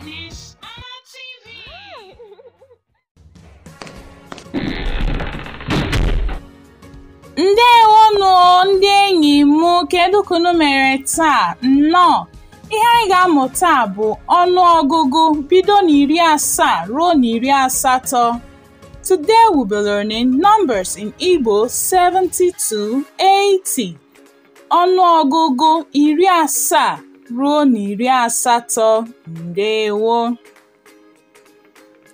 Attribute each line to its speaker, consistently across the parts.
Speaker 1: Miss Anna TV.
Speaker 2: Ndewonụ ndị enyi m, kedu ka unu mere taa? Nnọọ. Ihe anyị ga-amụ taa bụ ọnụọgụgụ bido na 70 ruo na 80. Today we'll be learning numbers in Igbo 70 to 80. Ọnụọgụgụ 70 ruo na 80. Ndewo.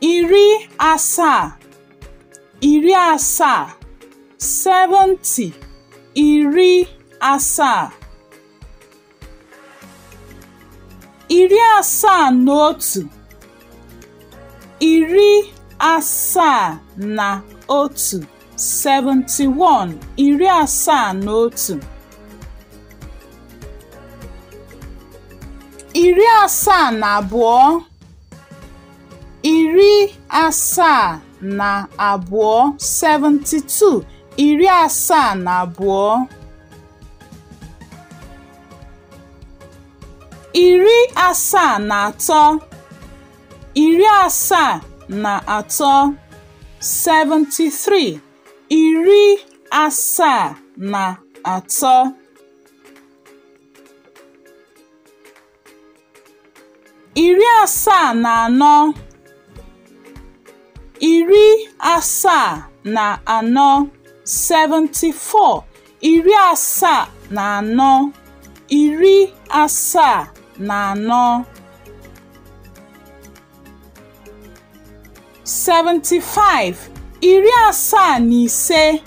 Speaker 2: 70, 70, 70, 70. 71, 71, 71, 71. 72, 72, 72, 72. 73, 73, 73, 73. 74, 74, 74, 74, 74. 75, 75,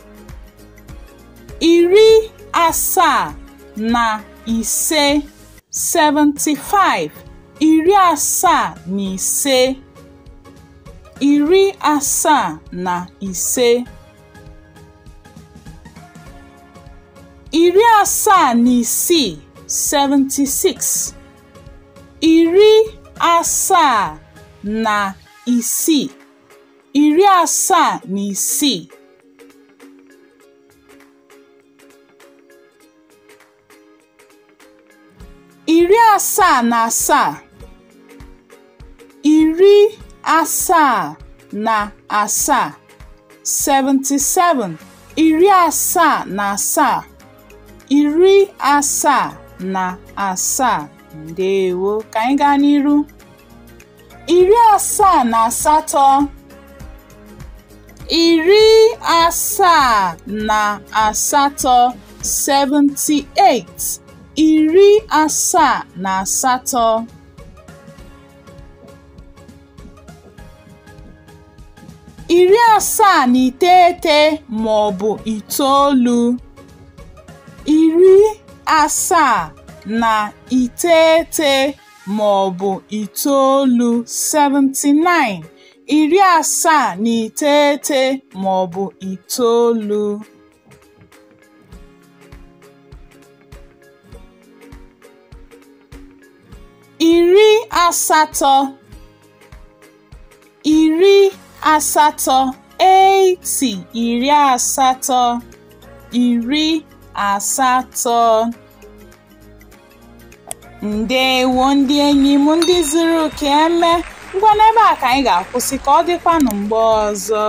Speaker 2: 75, 75, 75, 76, 76, 76, 76. 77, 77, 77, 77, 77. Ndewo. Ka anyị gaa n'iru. 78, 78, 78, 78. 79 ma ọ bụ 9, 79 ma ọ bụ 9, 79, 79 ma ọ bụ 9. 80, 80, 80, 80, 80. Ndewo ndị enyi m ndị zuru ka eme. Ngwa, n'ebe a ka anyị ga-akwụsị, ka ọ dịkwanụ mgbe ọzọ.